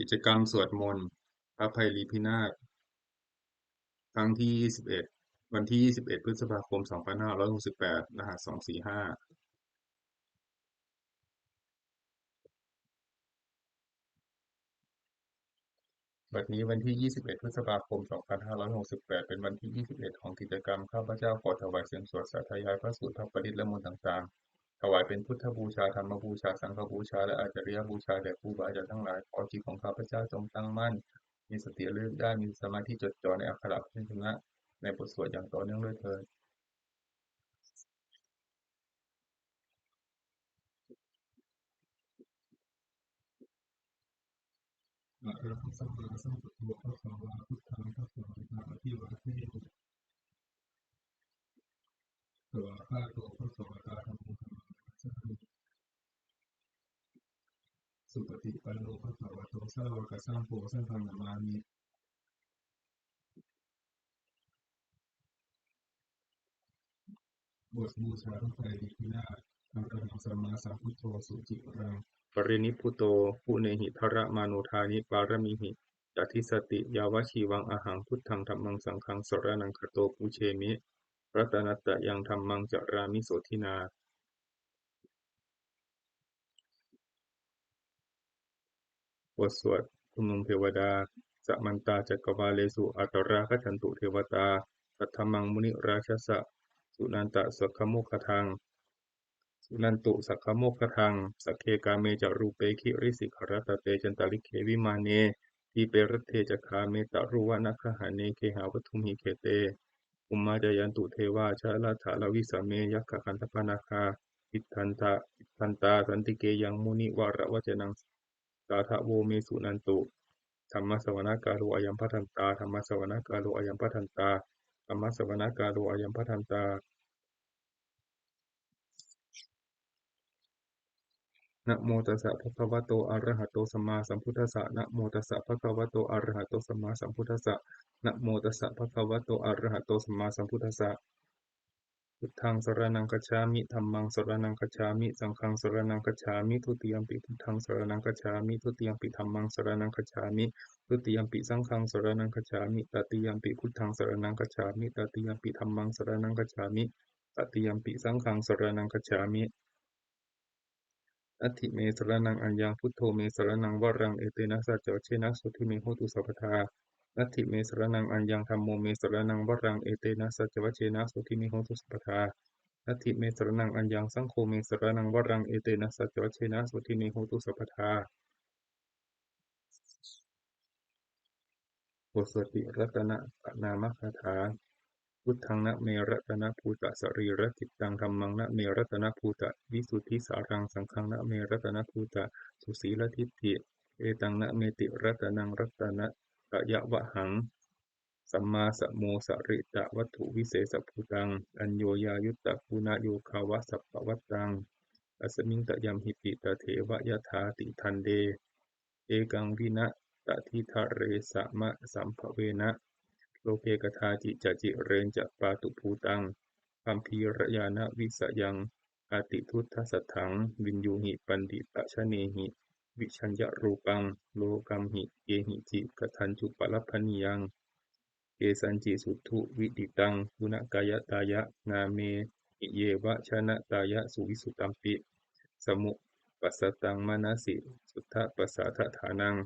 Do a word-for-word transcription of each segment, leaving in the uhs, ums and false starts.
กิจกรรมสวดมนต์พระไพรีพินาศ ครั้งที่ ยี่สิบเอ็ด วันที่ ยี่สิบเอ็ด พฤษภาคม สองพันห้าร้อยหกสิบแปด รหัส สองสี่ห้า บัดนี้วันที่ ยี่สิบเอ็ด พฤษภาคม สองพันห้าร้อยหกสิบแปด เป็นวันที่ ยี่สิบเอ็ด ของกิจกรรม ข้าพเจ้าขอถวายเสียงสวดสาธยายพระสูตร พระปริตร และมนต์ต่างๆ ถวายเป็นพุทธบูชา ธรรมบูชา สังฆบูชา และอาจาริยบูชาแด่ครูบาอาจารย์ทั้งหลาย ขอจิตของข้าพเจ้าจงตั้งมั่น มีสติระลึกได้ มีสมาธิจดจ่อในอักขระพยัญชนะ ในบทสวดอย่างต่อเนื่องด้วยเทอญ Arahaṃ sammāsambuddho bhagavā, buddhaṃ bhagavantaṃ abhivādemi. Svākkhāto bhagavatā dhammo, dhammaṃ namassāmi. Supaṭipanno bhagavato sāvakasaṅgho, saṅghaṃ namāmi. บทบูชาพระไตรปิฎก Arahaṃ sammāsambuddho suciraṃ parinibbuto, guṇehi dharamāno dāni pāramīhi ca dissati, yāvajīvaṃ ahaṃ buddhaṃ dhammaṃ saṅghaṃ saraṇaṃ gato, pūjemi ratanattayaṃ dhammaṃ carāmi sotthinā. บทสวดชุมนุมเทวดา Samantā cakkavāḷesu atrāgacchantu devatā, saddhammaṃ munirājassa suṇantu saggamokkhadaṃ. Suṇantu saggamokkhadaṃ. Sagge kāme ca rūpe girisikharataṭe cantalikkhe vimāne, dīpe raṭṭhe ca gāme taruvanagahane gehavatthumhi khette, bhummā cāyantu devā jalathalavisame yakkhagandhabbanāgā, tiṭṭhantā, tiṭṭhantā santike yaṃ munivaravacanaṃ sādhavo me suṇantu. Dhammassavanakālo ayambhadantā. Dhammassavanakālo ayambhadantā. Dhammassavanakālo ayambhadantā. Namo tassa bhagavato arahato sammāsambuddhassa. Namo tassa bhagavato arahato sammāsambuddhassa. Namo tassa bhagavato arahato sammāsambuddhassa. Buddhaṃ saraṇaṃ gacchāmi. Dhammaṃ saraṇaṃ gacchāmi. Saṅghaṃ saraṇaṃ gacchāmi. Dutiyampi buddhaṃ saraṇaṃ gacchāmi. Dutiyampi dhammaṃ saraṇaṃ gacchāmi. Dutiyampi saṅghaṃ saraṇaṃ gacchāmi. Tatiyampi buddhaṃ saraṇaṃ gacchāmi. Tatiyampi dhammaṃ saraṇaṃ gacchāmi. Tatiyampi saṅghaṃ saraṇaṃ gacchāmi. Natthi me saraṇaṃ aññaṃ, buddho me saraṇaṃ varaṃ, etena saccavajjena sotthi me hotu sabbadā. Natthi me saraṇaṃ aññaṃ, dhammo me saraṇaṃ varaṃ, etena saccavajjena sotthi me hotu sabbadā. Natthi me saraṇaṃ aññaṃ, saṅgho me saraṇaṃ varaṃ, etena saccavajjena sotthi me hotu sabbadā. บทสวดติรัตนปรานามคาถา Buddhaṃ na me ratanabhūtasarīracittaṃ, dhammaṃ na me ratanabhūtavisuddhisāraṃ, saṅghaṃ na me ratanabhūtasusīladiṭṭhi, etaṃ na me tiratanaṃ ratanattayavhaṃ, sammāsamosarittavatuvisesabhūtaṃ, aññoññayuttaguṇayogavasappavattāṃ, asmiṃ tayamhipi tatheva yathāti. Khande ekaṃ vītadhītare samasambhavena, loke kadāci ca cireñca pātubhūtaṃ, gambhīrañāṇavisayaṃ atiduṭṭhasatthaṃ, viññūhi paṇḍitajanehi, vijaññarūpaṃ lokamhi, kehici kathāñcupalabhanīyaṃ, kesañci suṭṭhuvidiṭṭhaṃ, guṇakayatāya nāmehi, yeva janatāya suvissutampi, samupassataṃ manasi suddhapasādadhānaṃ,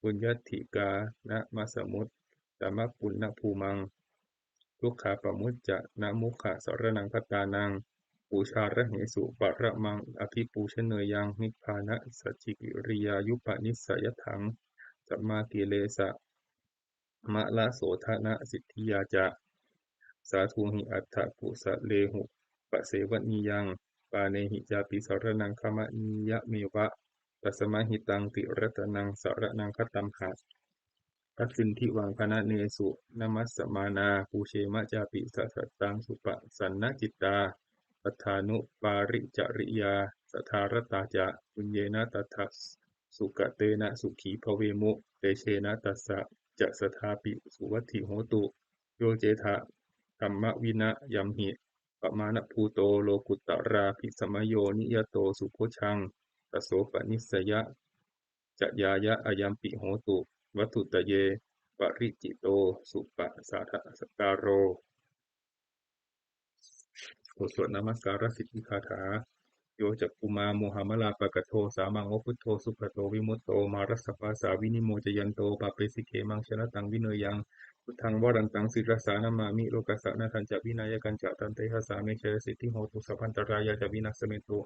puññādhikāranamasamuttamapuññabhūmaṃ, dukkhā pamucca na mokkhaṃ saraṇaṃ gatānaṃ, pūjārahesu paramaṃ abhipūjaneyyaṃ, nibbānasacchikiriyāyupanissayatthaṃ, sammākilesa malasodhanasiddhiyā ca, sādhūhi atthakusalehupasevaniyaṃ, pāṇehi cāpi saraṇaṃ gamanīyameva, tasmā hi taṃ tiratanaṃ saraṇaṃ gatamha. Tassindivaṃ bhaṇānesu namassamānā, pūjema cāpi satattaṃ supasannacittāṃ, attānuparicariyaṃ sadā ratā ca, puññena tattha sukatena sukhī bhavemu, tejena tassa ca sadāpi suvatthi hotu. Yo cettha dhammavinayaṃ hi pamāṇabhūto lokuttarābhisamayo niyato subojjhaṃ, tasopanissayajā ca ñāya ayampi hotu, vatthuttaye paricito supasādasakāro. บทสวดนมัสการสิทธิคาถา Yo cakkhumā mohamalāpakaṭṭho, sāmaṃ va buddho sugato vimutto, mārassa pāsā vinimocayanto, pāpesi khemaṃ janataṃ vineyyaṃ. Buddhaṃ varantaṃ sirasā namāmi, lokassa nāthañca vināyakañca, tantejasā me jayasiddhi hotu, sabbantarāyā ca vināsamentu.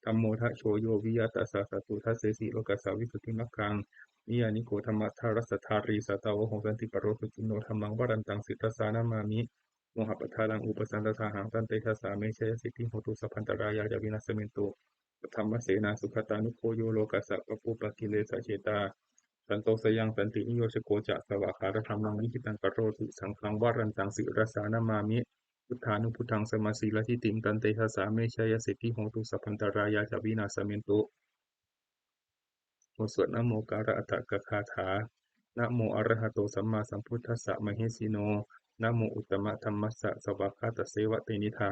Dhammo dhajo yo viya tassa satthu, dassesi lokassa visuddhimaggaṃ. Niyyāniko dhammadharassa dhārī, sātāvaho santipparo, suciṇṇo dhammaṃ varantaṃ sirasā namāmi, mohappadālaṃ upasantadāhaṃ, tantejasā me jayasiddhi hotu, sabbantarāyā ca vināsamentu. Saddhammasenā sugatānugo yo, lokassa pāpūpakilesajetā, santo sayaṃ santiniyojako ca, svākkhātadhammaṃ viditaṃ karoti, saṅghaṃ varantaṃ sirasā namāmi, buddhānubuddhaṃ samasīladiṭṭhiṃ, tantejasā me jayasiddhi hotu, sabbantarāyā ca vināsamentu. บทสวดนโมการอัฏฐกคาถา Namo arahato sammāsambuddhassa mahesino, namo uttamadhammassa svākkhātasseva tenidha,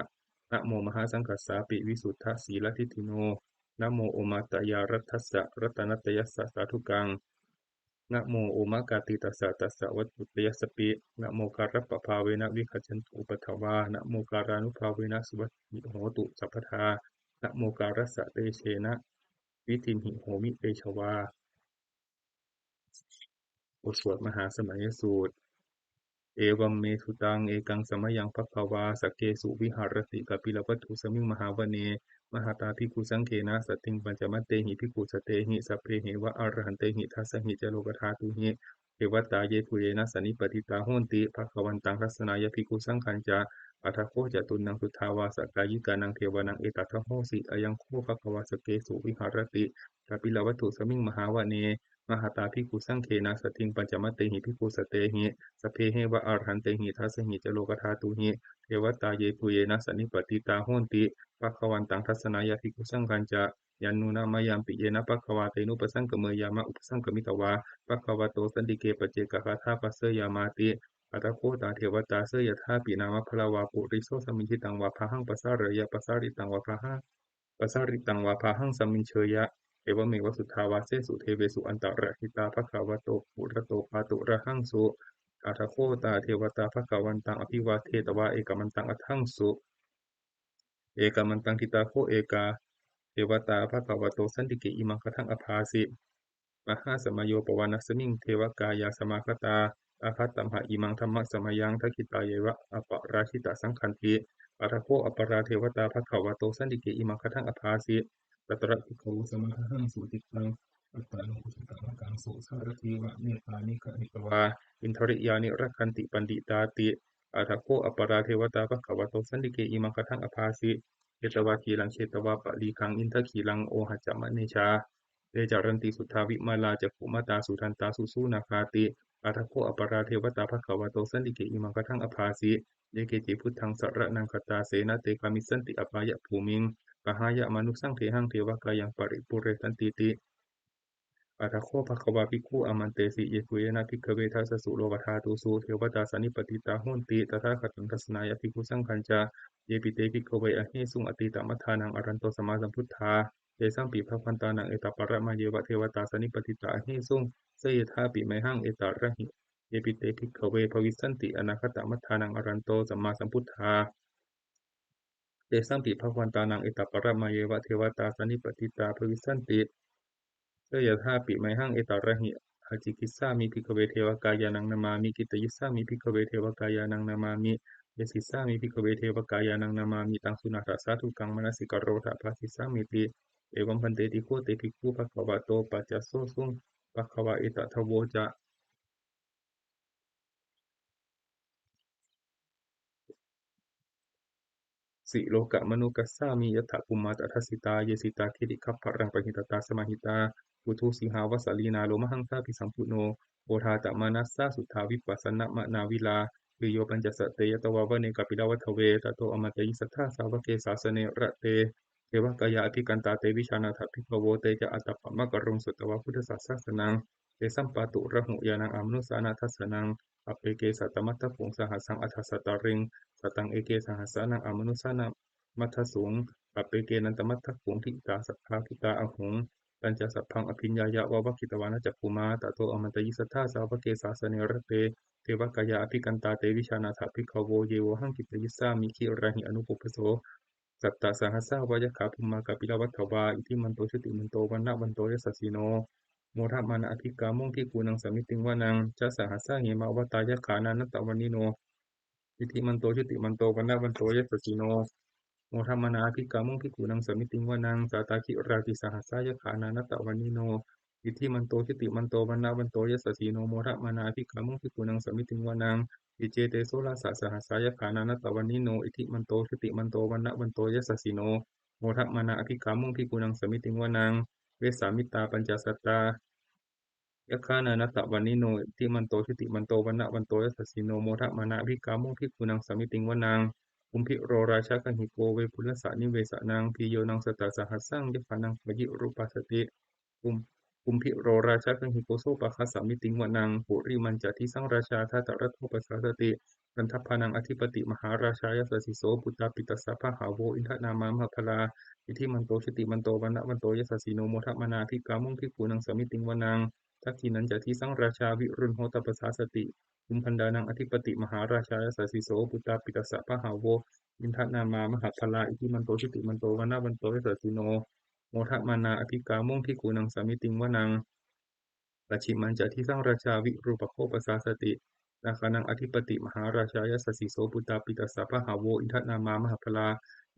namo mahāsaṅghassāpi visuddhasīladiṭṭhino, namo omātyāraddhassa ratanattayassa sādhukaṃ, namo omakātītassa tassa vatthuttayassapi, namokārappabhāvena vigacchantu upaddavā, namokārānubhāvena suvatthi hotu sabbadā, namokārassa tejena vidhimhi homi tejavā. บทสวดมหาสมัยสูตร Evaṃ me sutaṃ. Ekaṃ samayaṃ bhagavā sakkesu viharati kapilavatthusmiṃ mahāvane mahatā bhikkhusaṅghena saddhiṃ pañcamattehi bhikkhusatehi sabbeheva arahantehi. Dasahi ca lokadhātūhi devatā yebhuyyena sannipatitā honti bhagavantaṃ dassanāya bhikkhusaṅghañca. Atha kho catunnaṃ suddhāvāsakāyikānaṃ devānaṃ etadahosi: Ayaṃ kho bhagavā sakkesu viharati kapilavatthusmiṃ mahāvane mahatā bhikkhusaṅghena saddhiṃ pañcamattehi bhikkhusatehi sabbeheva arahantehi. Dasahi ca lokadhātūhi devatā yebhuyyena sannipatitā honti bhagavantaṃ dassanāya bhikkhusaṅghañca. Yannūna mayampi yena bhagavā tenupasaṅkameyyāma, upasaṅkamitvā bhagavato santike paccekagāthā bhāseyyāmāti. Atha kho tā devatā seyyathāpi nāma balavā puriso sammiñjitaṃ vā bāhaṃ pasāreyya, pasāritaṃ vā bāhaṃ pasāritaṃ vā bāhaṃ sammiñjeyya, evameva suddhāvāsesu devesu antarahitā bhagavato purato pāturahaṃsu. Atha kho tā devatā bhagavantaṃ abhivādetvā ekamantaṃ aṭṭhaṃsu. Ekamantaṃ ṭhitā kho ekā devatā bhagavato santike imaṃ gāthaṃ abhāsi: Mahāsamayo pavanasmiṃ, devakāyā samāgatā; āgatamha imaṃ dhammasamayaṃ, dakkhitāyeva aparājitasaṅghanti. Atha kho aparā devatā bhagavato santike imaṃ gāthaṃ abhāsi: Tatra bhikkhavo samādahaṃsu, cittaṃ attano ujukamakaṃsu; sārathīva nettāni gahetvā, indriyāni rakkhanti paṇḍitāti. Atha kho aparā devatā bhagavato santike imaṃ gāthaṃ abhāsi: Chetvā khīlaṃ chetvā palīghaṃ, indakhīlaṃ ohaccamanejā; te caranti suddhā vimalā, cakkhumatā sudantā susunāgāti. Atha kho aparā devatā bhagavato santike imaṃ gāthaṃ abhāsi: Ye keci buddhaṃ saraṇaṃ gatāse, na te gamissanti apāyabhūmiṃ; pahāya mānusaṃ dehaṃ, devakāyaṃ paripūressantīti. Atha kho bhagavā bhikkhū āmantesi: Yebhuyyena bhikkhave dasasu lokadhātūsu devatā sannipatitā honti tathāgataṃ dassanāya bhikkhusaṅghañca. Yepi te bhikkhave ahesuṃ atītamaddhānaṃ arahanto sammāsambuddhā, tesampi bhagavantānaṃ etaparamāyeva devatā sannipatitā ahesuṃ, seyyathāpi mayhaṃ etarahi. Yepi te bhikkhave bhavissanti anāgatamaddhānaṃ arahanto sammāsambuddhā, tesampi bhagavantānaṃ etaparamāyeva devatā sannipatitā bhavissanti, seyyathāpi mayhaṃ etarahi. Ācikkhissāmi bhikkhave devakāyānaṃ nāmāni; kittayissāmi bhikkhave devakāyānaṃ nāmāni; desissāmi bhikkhave devakāyānaṃ nāmāni. Taṃ suṇātha sādhukaṃ manasikarotha bhāsissāmīti. Evaṃ bhanteti kho te bhikkhū bhagavato paccassosuṃ. Bhagavā etadavoca: Silokamanukassāmi, yattha bhummā tadassitā; ye sitā girigabbharaṃ, pahitattā samāhitā. Puthū sīhāva sallīnā, lomahaṃsābhisambhuno; odātamanasā suddhā, vippasannamanāvilā. Bhiyyo pañcasate ñatvā, vane kāpilavatthave; tato āmantayi satthā, sāvake sāsane rate. Devakāyā abhikkantā, te vijānātha bhikkhavo; te ca ātappamakaruṃ, sutvā buddhassa sāsanaṃ. Tesampāturahu ñāṇaṃ, amanussāna dassanaṃ; appeke satamaddakkhuṃ, sahassaṃ atha sattariṃ; sataṃ eke sahassānaṃ, amanussānamaddasuṃ; appekenantamaddakkhuṃ, ṭhitā sabbā bhūtā ahuṃ. tañca sabbaṃ abhiññāya vavakkhitvāna cakkhumā. Tato āmantayi satthā sāvake sāsane rate devakāyā abhikkantā te vijānātha bhikkhavo ye vohaṃ kittayissāmi girāhi anupubbaso. Sattasahassā va yakkhā bhummā kāpilavatthavā iddhimanto jutimanto vaṇṇavanto yasassino modamānā abhikkāmuṃ bhikkhūnaṃ samitiṃ vanaṃ. Chasahassā hemavatā yakkhā nānattavaṇṇino iddhimanto jutimanto vaṇṇavanto yasassino modamānā abhikkāmuṃ bhikkhūnaṃ samitiṃ vanaṃ. Sātāgirā tisahassā yakkhā nānattavaṇṇino iddhimanto jutimanto vaṇṇavanto yasassino modamānā abhikkāmuṃ bhikkhūnaṃ samitiṃ vanaṃ. Iccete soḷasasahassā yakkhā nānattavaṇṇino iddhimanto jutimanto vaṇṇavanto yasassino modamānā abhikkāmuṃ bhikkhūnaṃ samitiṃ vanaṃ. Vessāmittā pañcasatā yakkhā nānattavaṇṇino iddhimanto jutimanto vaṇṇavanto yasassino modamānā abhikkāmuṃ bhikkhūnaṃ samitiṃ vanaṃ. Kumbhīro rājagahiko vepullassa nivesanaṃ bhiyyo naṃ satasahassaṃ yakkhānaṃ payirupāsati. Kum- Kumbhīro rājagahiko sopāga samitiṃ vanaṃ. Purimañca disaṃ rājā dhataraṭṭho pasāsati gandhabbānaṃ ādhipati mahārājā yasassi so. Puttāpi tassa bahavo indanāmā mahabbalā iddhimanto jutimanto vaṇṇavanto yasassino modamānā abhikkāmuṃ bhikkhūnaṃ samitiṃ vanaṃ. Dakkhiṇañca disaṃ rājā virūḷho tappasāsati kumbhaṇḍānaṃ ādhipati mahārājā yasassi so. Puttāpi tassa bahavo indanāmā mahabbalā iddhimanto jutimanto vaṇṇavanto yasassino modamānā abhikkāmuṃ bhikkhūnaṃ samitiṃ vanaṃ. Pacchimañca disaṃ rājā virūpakkho pasāsati nāgānaṃ ādhipati mahārājā yasassi so. Puttāpi tassa bahavo indanāmā mahabbalā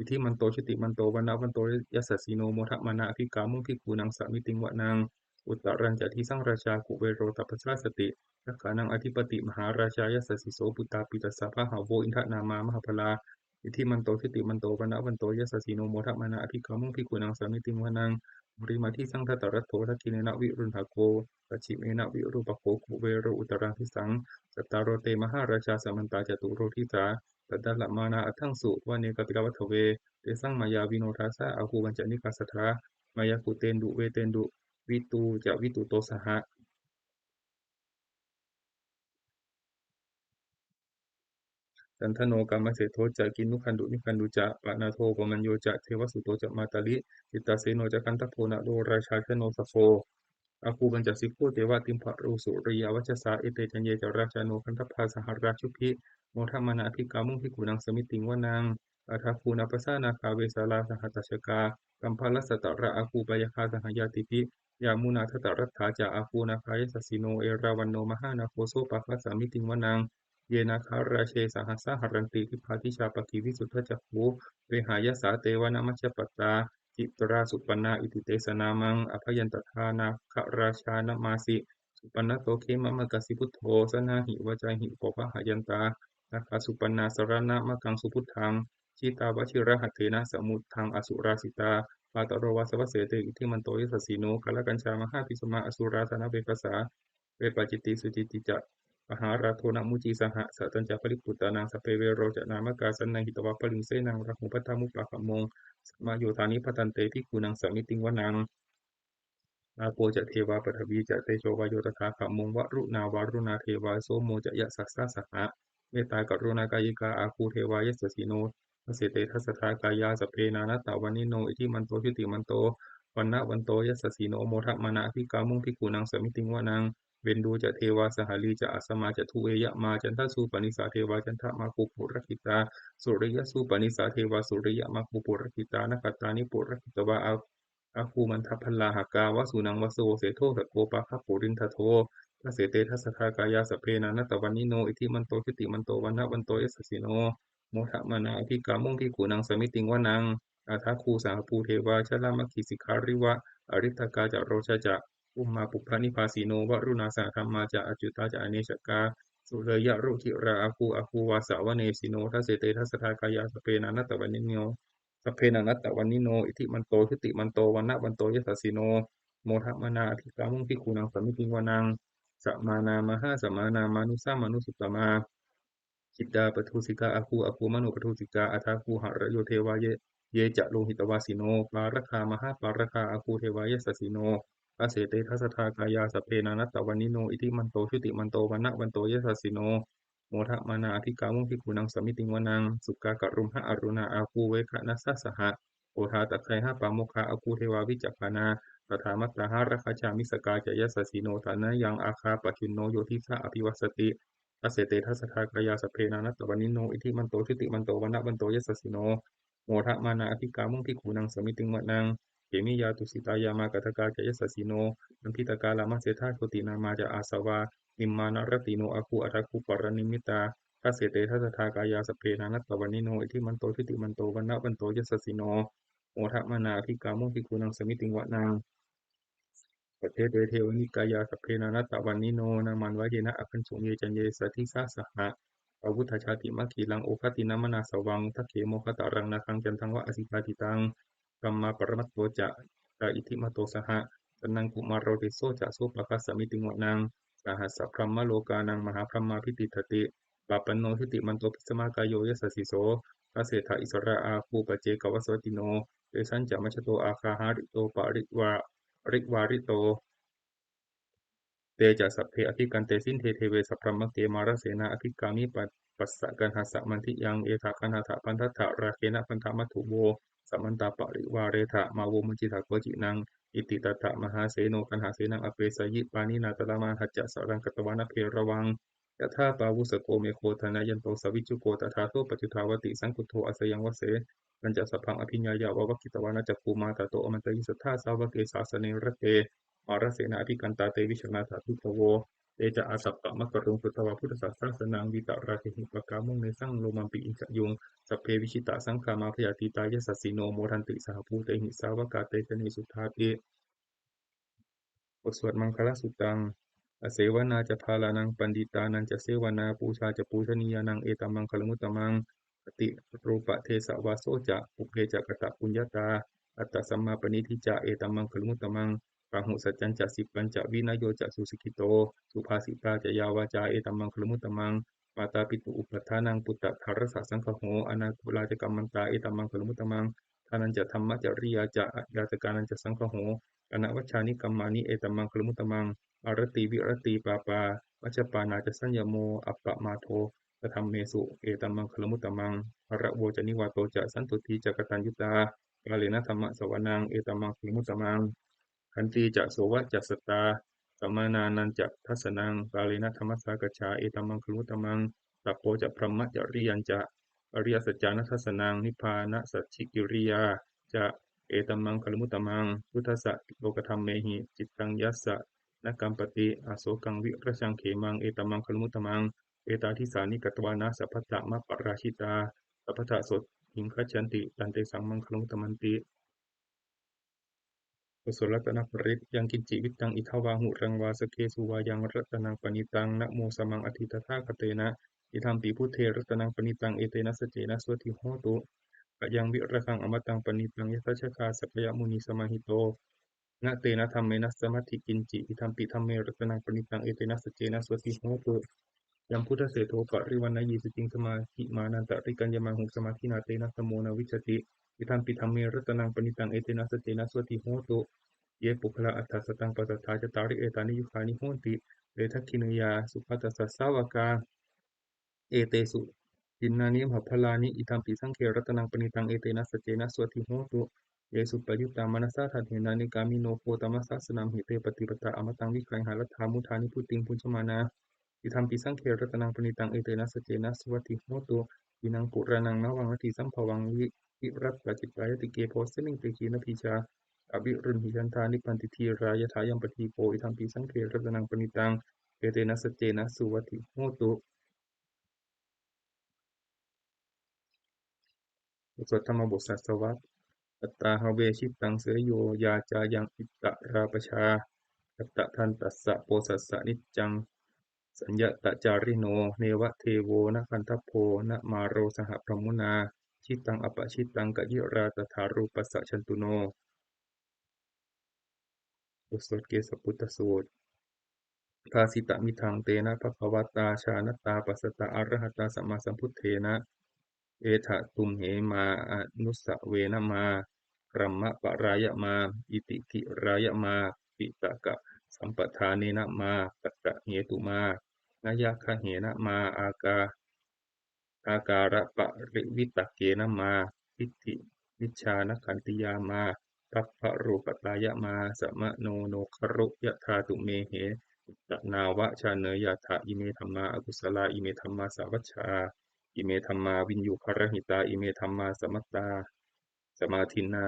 iddhimanto jutimanto vaṇṇavanto yasassino modamānā abhikkāmuṃ bhikkhūnaṃ samitiṃ vanaṃ. Uttarañca disaṃ rājā kuvero tappasāsati yakkhānaṃ ādhipati mahārājā yasassi so. Puttāpi tassa bahavo indanāmā mahabbalā iddhimanto jutimanto vaṇṇavanto yasassino modamānā abhikkāmuṃ bhikkhūnaṃ samitiṃ vanaṃ. Purimadisaṃ dhataraṭṭho dakkhiṇena virūḷhako pacchimena virūpakkho kuvero uttaraṃ disaṃ. Cattāro te mahārājā samantā caturo disā daddallamānā aṭṭhaṃsu vane kāpilavatthave. Tesaṃ māyāvino dāsā āgū vañcanikā saṭhā mayaṃ kuṭeṇḍu veṭeṇḍu vitū ca viṭuṭo saha. Candano kāmaseṭṭho ca kinnughaṇḍu nighaṇḍu ca panādo opamañño ca devasūto ca mātali cittaseno ca gandhabbo naḷo rājā janosabho. Āgū pañcasikho ceva timbarū suriyavacchasā ete caññe ca rājāno gandhabbā saha rājubhi modamānā abhikkāmuṃ bhikkhūnaṃ samitiṃ vanaṃ. Athāgū nābhasā nāgā vesālā sahatacchakā kambalassatarā āgū pāyāgā saha ñātibhi. Yāmunā dhataraṭṭhā ca āgū nāgā yasassino erāvaṇo mahānāgo sopāga samitiṃ vanaṃ. Ye nāgarāje sahasā haranti dibbā dijā pakkhi visuddhacakkhū vehāyasā te vanamajjhapattā citrā supaṇṇā iti tesa nāmaṃ. Abhayantadā nāgarājānamāsi supaṇṇato khemamakāsi buddho saṇhāhi vācāhi upavhayantā nāgā supaṇṇā saraṇamakaṃsu buddhaṃ. Jitā vajirahatthena samuddaṃ asurā sitā bhātaro vāsavassete iddhimanto yasassino. Kālakañjā mahābhismā asurā dānaveghasā vepacitti sucitti ca pahārādo namucī saha. Satañca baliputtānaṃ sabbe verocanāmakā sannayhitvā baliṃ senaṃ rāhubhaddamupāgamuṃ samayodāni bhaddante bhikkhūnaṃ samitiṃ vanaṃ. Āpo ca devā paṭhavī ca tejo vāyo tadāgamuṃ varuṇā vāruṇā devā somo ca yasasā saha. Mettākaruṇākāyikā āgū devā yasassino dasete dasadhā kāyā sabbe nānattavaṇṇino iddhimanto jutimanto vaṇṇavanto yasassino modamānā abhikkāmuṃ bhikkhūnaṃ samitiṃ vanaṃ. Veṇḍū ca devā sahalī ca asamā ca duve yamā candassūpanisā devā candamāgū purakkhitā suriyasūpanisā devā suriyamāgū purakkhitā nakkhattāni purakkhitvā āgū mandavalāhakā vasūnaṃ vāsavo seṭṭho sakkopāga purindado dasete dasadhā kāyā sabbe nānattavaṇṇino iddhimanto jutimanto vaṇṇavanto yasassino modamānā abhikkāmuṃ bhikkhūnaṃ samitiṃ vanaṃ. Athāgū sahabhū devā jalamaggisikhāriva ariṭṭhakā ca rojā ca ummāpupphanibhāsino varuṇā sahadhammā ca accutā ca anejakā sūleyyarucirā āgū āgū vāsavanesino dasete dasadhā kāyā sabbe nānattavaṇṇino sabbe nānattavaṇṇino iddhimanto jutimanto vaṇṇavanto yasassino modamānā abhikkāmuṃ bhikkhūnaṃ samitiṃ vanaṃ. Samānā mahāsamānā mānusā mānusuttamā khiḍḍāpadūsikā āgū āgū manopadūsikā athāgū harayo devā ye ye ca lohitavāsino pāragā mahāpāragā āgū devā yasassino dasete dasadhā kāyā sabbe nānattavaṇṇino iddhimanto jutimanto vaṇṇavanto yasassino modamānā abhikkāmuṃ bhikkhūnaṃ samitiṃ vanaṃ. Sukkā karumhā aruṇā āgū veghanasā saha odātagayhā pāmokkhā āgū devā vicakkhaṇā tathā mattā hāragajā missakā ca yasassino. Thanayaṃ āgā pajjunno yo disā abhivassati. Dasete dasadhā kāyā sabbe nānattavaṇṇino, iddhimanto jutimanto vaṇṇavanto yasassino, modamānā abhikkāmuṃ bhikkhūnaṃ samitiṃ vanaṃ. Khemiyā tusitā yāmā kaṭṭhakā ca yasassino, lambitakā lāmaseṭṭhā jotināmā ca āsavā, nimmānaratino āguṃ athāguṃ paranimmitā. Dasete dasadhā kāyā sabbe nānattavaṇṇino, iddhimanto jutimanto vaṇṇavanto yasassino, modamānā abhikkāmuṃ bhikkhūnaṃ samitiṃ vanaṃ. Saṭṭhete devanikāyā sabbe nānattavaṇṇino, nāmanvayena āgañchuṃ ye caññe sadisā saha. Pavutthajātimakhilaṃ oghatiṇṇamanāsavaṃ, dakkhemoghataraṃ nāgaṃ candaṃva asitātitaṃ. Brahmā paramatto ca iddhimato saha, sanaṅkumāro tisso ca sopāga samitiṃ vanaṃ. Sahassabrahmalokānaṃ mahābrahmābhitiṭṭhati. Pāpanno jutimanto bhismākāyo yasassi so, dasettha issarā āguṃ paccekavasavattino. Tesañca majjhato āgā hārito parivā- parivārito. Te ca sabbe abhikkante sinde deve sabrahmake, mārasenā abhikkāmi pa- passa kaṇhassa mandiyaṃ. Etha gaṇhatha bandhatha rāgena bandhamatthu vo, samantā parivāretha mā vo muñcittha koci naṃ. Iti tattha mahāseno kaṇhasenaṃ apesayi, pāṇinā talamāhacca saraṃ katvāna bheravaṃ. Yathā pāvussako megho thanayanto savijjuko, tadā so paccudāvatti saṅkuddho asayaṃvase. Tañca sabbaṃ abhiññāya vavakkhitvāna cakkhumā, tato āmantayi satthā sāvake sāsane rate. Mārasenā abhikkantā te vijānātha bhikkhavo. Te ca ātappamakaruṃ sutvā buddhassa sāsanaṃ, vītarāgehi pakkāmuṃ nesaṃ lomampi iñjayuṃ. Sabbe vijitasaṅgāmā bhayātītā yasassino, modanti saha bhūtehi sāvakā te janesutāti. บทสวดมังคลสุตตัง Asevanā ca bālānaṃ paṇḍitānañca sevanā, pūjā ca pūjanīyānaṃ etammaṅgalamuttamaṃ. Paṭirūpadesavāso ca pubbe ca katapuññatā, attasammāpaṇidhi ca etammaṅgalamuttamaṃ. Bāhusaccañca sippañca vinayo ca susikkhito, subhāsitā ca yā vācā etammaṅgalamuttamaṃ. Mātāpitu upaṭṭhānaṃ puttadārassa saṅgaho, anākulā ca kammantā etammaṅgalamuttamaṃ. Dānañca dhammacariyā ca ñātakānañca saṅgaho, anavajjāni kammāni etammaṅgalamuttamaṃ. Āratī viratī pāpā majjapānā ca saññamo, appamādo ca dhammesu etammaṅgalamuttamaṃ. Gāravo ca nivāto ca santuṭṭhī ca kataññutā, kālena dhammassavanaṃ etammaṅgalamuttamaṃ. Khantī ca sovacassatā samaṇānañca dassanaṃ, kālena dhammasākacchā etammaṅgalamuttamaṃ. Tapo ca brahmacariyañca ariyasaccāna dassanaṃ, nibbānasacchikiriyā ca etammaṅgalamuttamaṃ. Phuṭṭhassa lokadhammehi cittaṃ yassa na kampati, asokaṃ virajaṃ khemaṃ etammaṅgalamuttamaṃ. Etādisāni katvāna sabbatthamaparājitā, sabbattha sotthiṃ gacchanti tantesaṃ maṅgalamuttamanti. บทสวดรัตนปริตร Yaṅkiñci vittaṃ idha vā huraṃ vā, saggesu vā yaṃ ratanaṃ paṇītaṃ, na no samaṃ atthi tathāgatena, idampi buddhe ratanaṃ paṇītaṃ, etena saccena suvatthi hotu. Khayaṃ virāgaṃ amataṃ paṇītaṃ, yadajjhagā sakyamunī samāhito, na tena dhammena samatthi kiñci, idampi dhamme ratanaṃ paṇītaṃ, etena saccena suvatthi hotu. Yambuddhaseṭṭho parivaṇṇayī suciṃ, samādhimānantarikaññamāhu, samādhinā tena dhammo na vijjati, idampi dhamme ratanaṃ paṇītaṃ, etena saccena suvatthi hotu. Ye puggalā aṭṭha sataṃ pasatthā, cattāri etāni yugāni honti, te dakkhiṇeyyā sugatassa sāvakā, etesu dinnāni mahapphalāni, idampi saṅghe ratanaṃ paṇītaṃ, etena saccena suvatthi hotu. Ye suppayuttā manasā daḷhena, nikkāmino gotamasāsanamhi, te pattipattā amataṃ vigayha, laddhā mudhā nibbutiṃ bhuñjamānā, idampi saṅghe ratanaṃ paṇītaṃ, etena saccena suvatthi hotu. Khīṇaṃ purāṇaṃ navaṃ natthi sambhavaṃ, vi- virattacittāyatike, bhavasmiṃ te khīṇabījā aviruḷhichandā, nibbanti dhīrā yathāyampadīpo, idampi saṅghe ratanaṃ paṇītaṃ, etena saccena suvatthi hotu. บทสวดธรรมบทสัสสวรรค์ Atthā have jitaṃ seyyo, yā cāyaṃ ittarā pajā, katvāna tassa bojassa niccaṃ, saññatacārino neva devo na gandhabbo, na māro saha brahmunā, jitaṃ apajitaṃ kacirā, tathārūpassa jantuno. บทสวดเกสสปุตตสูตร Bhāsitamidaṃ tena bhagavatā, jānatā passatā arahatā, sammāsambuddhena, etha tumhe mā anussavena mā, brahmaparāya mā, iti girāya mā, piṭakasampadānena mā, kattahetu mā, nāyagahena mā, akā- akālaparivitakkena mā, diṭṭhimicchānakkhattiyā mā, sabbarūpatāyamāsamano nokharu yathā tumhehi. Attanāva jāneyyātha ime dhammā akusalā, ime dhammā sāvajjā, ime dhammā viññū pharahitā, ime dhammā samattā samādinnā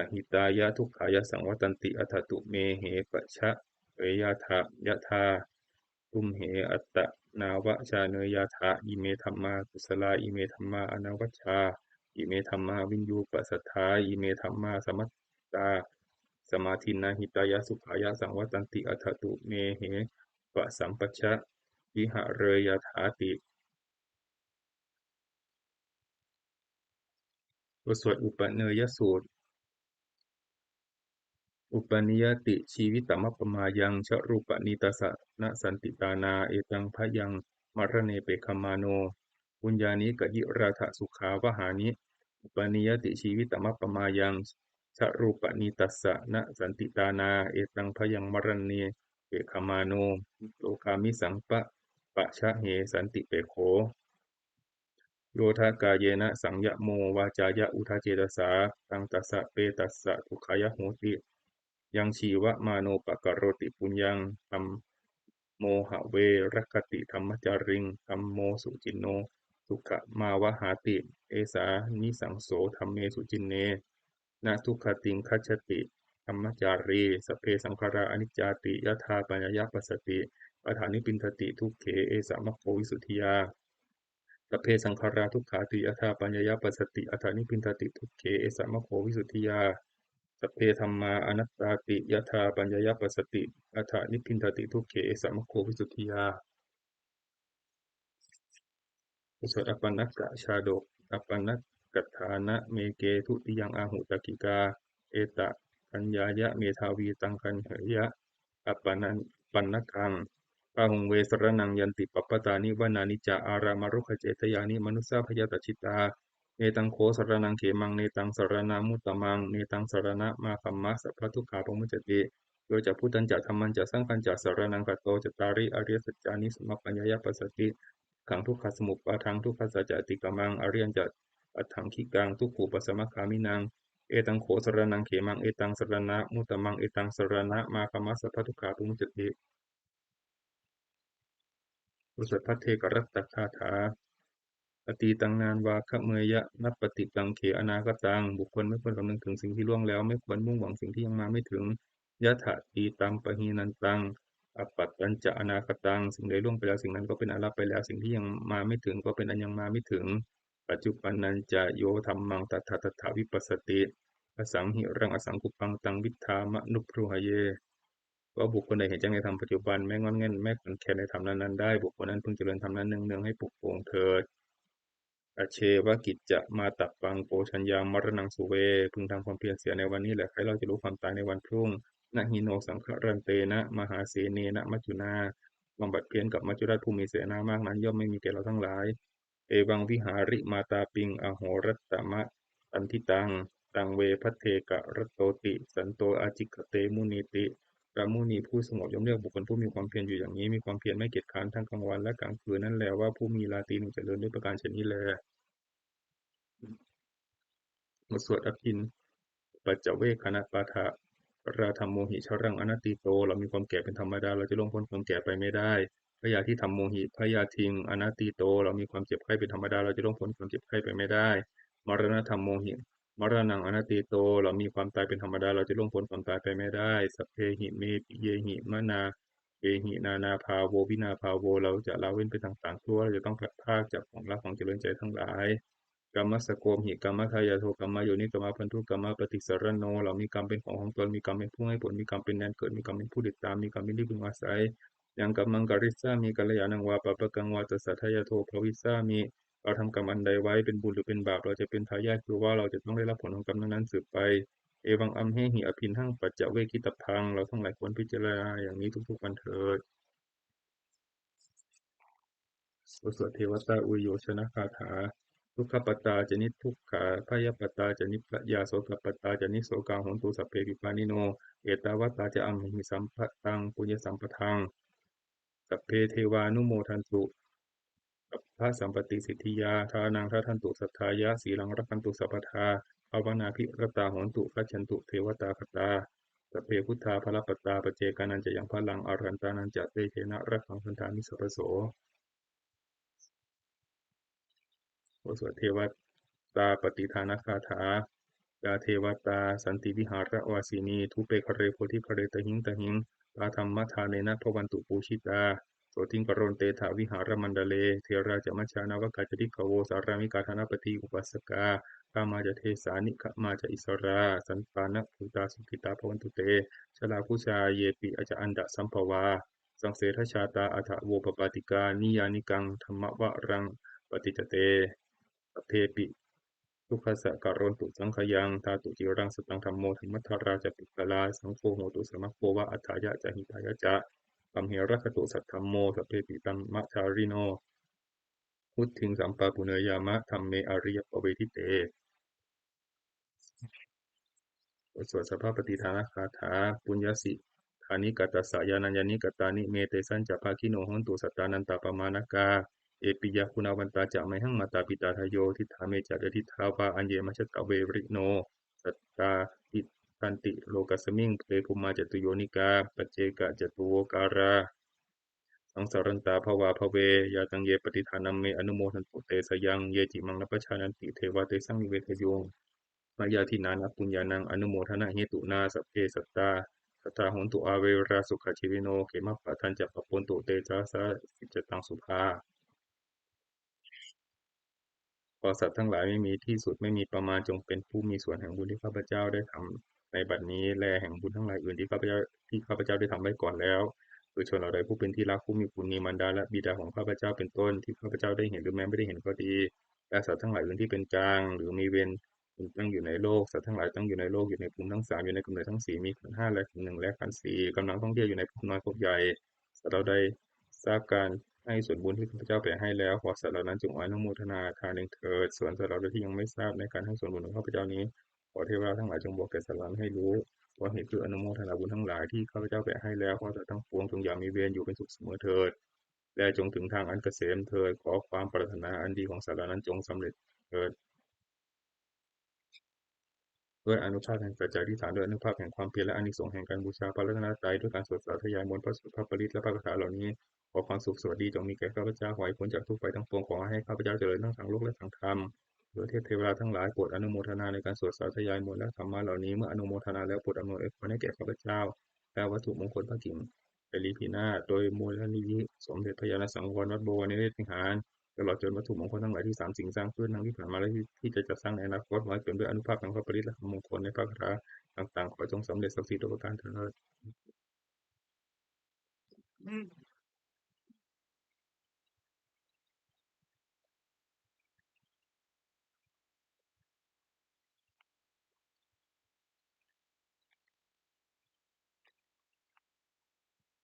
ahitāya dukkhāya saṃvattanti. Atha tumhehi paccaveyyātha yathā tumhe attanāva jāneyyātha ime dhammā kusalā, ime dhammā anavajjā, ime dhammā viññūpasaṭṭhā, ime dhammā samattā samādinnā hitāya sukhāya saṃvattanti. Atha tumhehi pasampajja vihareyyāthāti. บทสวดอุปเนยสูตร Uppannīyati jīvitamappamāyaṃ jarūpanītassa na santi tāṇā, etaṃ bhayaṃ maraṇe pekkhamāno puññāni kayirātha sukhāvahāni. Uppannīyati jīvitamappamāyaṃ jarūpanītassa na santi tāṇā, etaṃ bhayaṃ maraṇe pekkhamāno lokāmisaṃ papajahe santipekkho. Yodha kāyena saṃyamo vācāya uda cetasā, taṃ tassa petassa dukkhāya hoti. Yaṃ jīvamāno pakaroti puññaṃ dhammo have rakkhati dhammacāriṃ, dhammo suciṇṇo sukhamāvahāti, esā nisaṃso dhamme suciṇṇe na duggatiṃ gacchati dhammacārī. Sabbe saṅkhārā aniccāti yadā paññāya passati, atha nibbindati dukkhe, esa maggo visuddhiyā. Sabbe saṅkhārā dukkhāti yadā paññāya passati, atha nibbindati dukkhe, esa maggo visuddhiyā. Sabbe dhammā anattāti yadā paññāya passati, atha nibbindati dukkhe, esa maggo visuddhiyā. บทสวดอัปปณกชาดก Appannakkhatthānameke dutiyaṃ āhu takkikā, etapaññāya medhāvī taṃ gaṇheyya appanna- appannakaṃ. Bahuṃ ve saraṇaṃ yanti pabbataṃ vanāni ca, ārāmarukkhacetyāni manussā bhayātajjitā. Netaṃ kho saraṇaṃ khemaṃ, netaṃ saraṇamuttamaṃ, netaṃ saraṇamāgamma, sabbadukkhā pamuccati. Yo ca buddhañca dhammañca saṅghañca saraṇaṃ gato, cattāri ariyasaccāni samappaññāya passati, dukkhaṃ dukkhasamuppādaṃ dukkhassa ca atikkamaṃ, ariyañca aṭṭhaṅgikaṃ dukkhūpasamagāminaṃ. Etaṃ kho saraṇaṃ khemaṃ, etaṃ saraṇamuttamaṃ, etaṃ saraṇamāgamma, sabbadukkhā pamuccati. บทสวดภัทเทกรัตตคาถา Atītaṃ nānvāgameyya nappaṭikaṅkhe anāgataṃ. บุคคลไม่ควรคำนึงถึงสิ่งที่ล่วงแล้ว ไม่ควรมุ่งหวังสิ่งที่ยังมาไม่ถึง Yadatītampahīnantaṃ appattañca anāgataṃ. สิ่งใดล่วงไปแล้ว สิ่งนั้นก็เป็นอันละไปแล้ว สิ่งที่ยังมาไม่ถึงก็เป็นอันยังมาไม่ถึง Paccuppannañca yo dhammaṃ tattha tattha vipassati, asaṃhiraṃ asaṅkuppaṃ taṃ viddhā manubrūhaye. ว่าบุคคลใดเห็นแจ้งในธรรมปัจจุบัน ไม่ง่อนแง่น ไม่คลอนแคลนในธรรมนั้นๆได้ บุคคลนั้นพึงเจริญธรรมนั้นเนืองๆให้ปรุโปร่งเถิด Ajjeva kiccamātappaṃ ko jaññā maraṇaṃ suve. พึงทำความเพียรเสียในวันนี้แหละ ใครเล่าจะรู้ความตายในวันพรุ่ง Na hi no saṅgarantena mahāsenena maccunā. ความผัดเพี้ยนกับมัจจุราชผู้มีเสนามากนั้น ย่อมไม่มีแก่เราทั้งหลาย Evaṃ vihārimātāpiṃ ahorattamatanditaṃ, taṃ ve bhaddekarattoti santo ācikkhate munīti. พระมุนีผู้สงบย่อมเรียกบุคคลผู้มีความเพียรอยู่อย่างนี้ มีความเพียรไม่เกียจคร้านทั้งกลางวันและกลางคืน นั้นแลว่าผู้มีราตรีหนึ่งเจริญ ด้วยประการฉะนี้แล บทสวดอภิน ปัจจเวกขณปาฐะ Jarādhammomhi jaraṃ anatīto. เรามีความแก่เป็นธรรมดา เราจะล่วงพ้นความแก่ไปไม่ได้ Byādhidhammomhi byādhiṃ anatīto. เรามีความเจ็บไข้เป็นธรรมดา เราจะล่วงพ้นความเจ็บไข้ไปไม่ได้ Maraṇadhammomhi maraṇaṃ anatīto. เรามีความตายเป็นธรรมดา เราจะล่วงพ้นความตายไปไม่ได้ Sabbehi me piyehi manāpehi nānābhāvo vinābhāvo. เราจะละเว้นเป็นต่างๆ ทั่ว เราจะต้องพลัดพรากจากของรักของเจริญใจทั้งหลาย Kammassakomhi kammadāyādo kammayoni kammabandhu kammapaṭisaraṇo. เรามีกรรมเป็นของของตน มีกรรมเป็นผู้ให้ผล มีกรรมเป็นแดนเกิด มีกรรมเป็นผู้ติดตาม มีกรรมเป็นที่พึ่งอาศัย Yaṃ kammaṃ karissāmi kalyāṇaṃ vā pāpakaṃ vā tassa dāyādo bhavissāmi. เราทำกรรมอันใดไว้ เป็นบุญหรือเป็นบาป เราจะเป็นทายาท คือว่าเราจะต้องได้รับผลของกรรมนั้นๆสืบไป Evaṃ amhehi abhiṇhaṃ paccavekkhitabbaṃ. เราทั้งหลายควรพิจารณาอย่างนี้ทุกๆวันเถิด บทสวดเทวตาอุยโยชนคาถา Dukkhappattā ca niddukkhā bhayappattā ca nibbhayā sokappattā ca nissokā hontu sabbepi pāṇino. Ettāvatā ca amhehi sambhataṃ puññasampadaṃ sabbe devānumodantu sabbasampattisiddhiyā. Dānaṃ dadantu saddhāya sīlaṃ rakkhantu sabbadā bhāvanābhiratā hontu, gacchantu devatāgatā. Sabbe buddhā balappattā, paccekānañca yaṃ balaṃ, arahantānañca tejena, rakkhaṃ bandhāmi sabbaso. บทสวดเทวตาปฏิทานคาถา Yā devatā santi vihāravāsinī, thūpe ghare bodhighare tahiṃ tahiṃ, tā dhammadānena bhavantu pūjitā, sotthiṃ karontedha vihāramaṇḍale. Therā ca majjhā navakā ca bhikkhavo, sārāmikā dānapatī upāsakā, gāmā ca desā nigamā ca issarā, sappāṇabhūtā sukhitā bhavantu te. Jalābujā yepi ca aṇḍasambhavā, saṃsedajātā athavopapātikā, niyyānikaṃ dhammavaraṃ paṭicca te, sabbepi dukkhassa karontu saṅkhayaṃ. Ṭhātu ciraṃ sataṃ dhammo, dhammaddharā ca puggalā, saṅgho hotu samaggo va, atthāya ca hitāya ca. Amhe rakkhatu saddhammo, sabbepi dhammacārino, vuḍḍhiṃ sampāpuṇeyyāma, dhamme ariyappavedite. บทสวดสัพพปฏิทานคาถา Puññassidāni katassa, yānaññāni katāni me, tesañca bhāgino hontu, sattānantapamāṇakā. Ye piyā guṇavantā ca, mayhaṃ mātā pitā ādiyā, diṭṭhā me ca yadidaṃ vā, aññe majjhattā verino, sattā tiṭṭhanti lokasmiṃ, te bhummā catuyonikā, paccekacatuvokārā, saṃsarantā bhavābhave. Yā taṃ ye pattidānaṃ me, anumodantu te sayaṃ, ye cimaṃ na pajānanti, devā tesaṃ nivedayuṃ. Mayā dinānapuññānaṃ, anumodanahetunā, sabbe sattā sadā hontu averā, sukhajīvino khemappadañca, bhavatu te sadā saccetaṃ subhā. ขอสัตว์ทั้งหลายไม่มีที่สุดไม่มีประมาณ จงเป็นผู้มีส่วนแห่งบุญที่ข้าพเจ้าได้ทำในบัดนี้ และแห่งบุญทั้งหลายอื่นที่ข้าพเจ้า ที่ข้าพเจ้าได้ทำไว้ก่อนแล้ว คือชนเหล่าใดผู้เป็นที่รัก ผู้มีบุญ มีมารดาและบิดาของข้าพเจ้าเป็นต้น ที่ข้าพเจ้าได้เห็นหรือแม้ไม่ได้เห็นก็ดี และสัตว์ทั้งหลายอื่นที่เป็นกลาง หรือมีเวรเป็นตั้งอยู่ในโลก สัตว์ทั้งหลายตั้งอยู่ในโลก อยู่ในภูมิทั้งสาม อยู่ในกำเนิดทั้งสี่ มีขันธ์ห้าและขันธ์หนึ่งและขันธ์สี่ กำลังท่องเที่ยวอยู่ในภพน้อยภพใหญ่ สัตว์เหล่าใดทราบการให้ส่วนบุญที่ข้าพเจ้าแผ่ให้แล้ว ขอสัตว์เหล่านั้นจงอนุโมทนาทานเองเถิด ส่วนสัตว์เหล่าใดที่ยังไม่ทราบในการให้ส่วนบุญของข้าพเจ้านี้ ขอเทวดาทั้งหลายจงบอกแก่สัตว์เหล่านั้นให้รู้ ว่าเหตุเพื่ออนุโมทนาบุญทั้งหลายที่ข้าพเจ้าแผ่ให้แล้ว ขอสัตว์ทั้งปวงจงอย่ามีเวร อยู่เป็นสุขเสมอเถิด และจงถึงทางอันเกษมเถิด ขอความปรารถนาอันดีของสัตว์เหล่านั้นจงสำเร็จเถิด ด้วยอานุภาพแห่งสัจจะอธิษฐาน ด้วยอานุภาพแห่งความเพียร และอานิสงส์แห่งการบูชาพระรัตนตรัย ด้วยการสวดสาธยายมนต์ พระสูตร พระปริตร และพระคาถาเหล่านี้ ขอความสุขสวัสดีจงมีแก่ข้าพเจ้า ขอให้พ้นจากทุกข์ภัยทั้งปวง ขอให้ข้าพเจ้าเจริญทั้งทางโลกและทางธรรม ขอเทพเทวดาทั้งหลายโปรดอนุโมทนาในการสวดสาธยายมนต์และธรรมะเหล่านี้ เมื่ออนุโมทนาแล้วโปรดอำนวยอวยพรให้แก่ข้าพเจ้า และวัตถุมงคลพระกิ่งไพรีพินาศ โดยมูลนิธิสมเด็จพระญาณสังวรวัดบวรนิเวศวิหาร ตลอดจนวัตถุมงคลทั้งหลายที่สามสิ่งสร้างขึ้น ทั้งที่ผ่านมาและที่ที่จะจัดสร้างในอนาคต ขอให้เปี่ยมด้วยอานุภาพแห่งพระปริตรและมงคลในพระคาถาต่างๆ ขอจงสำเร็จศักดิ์สิทธิ์ทุกประการเถิด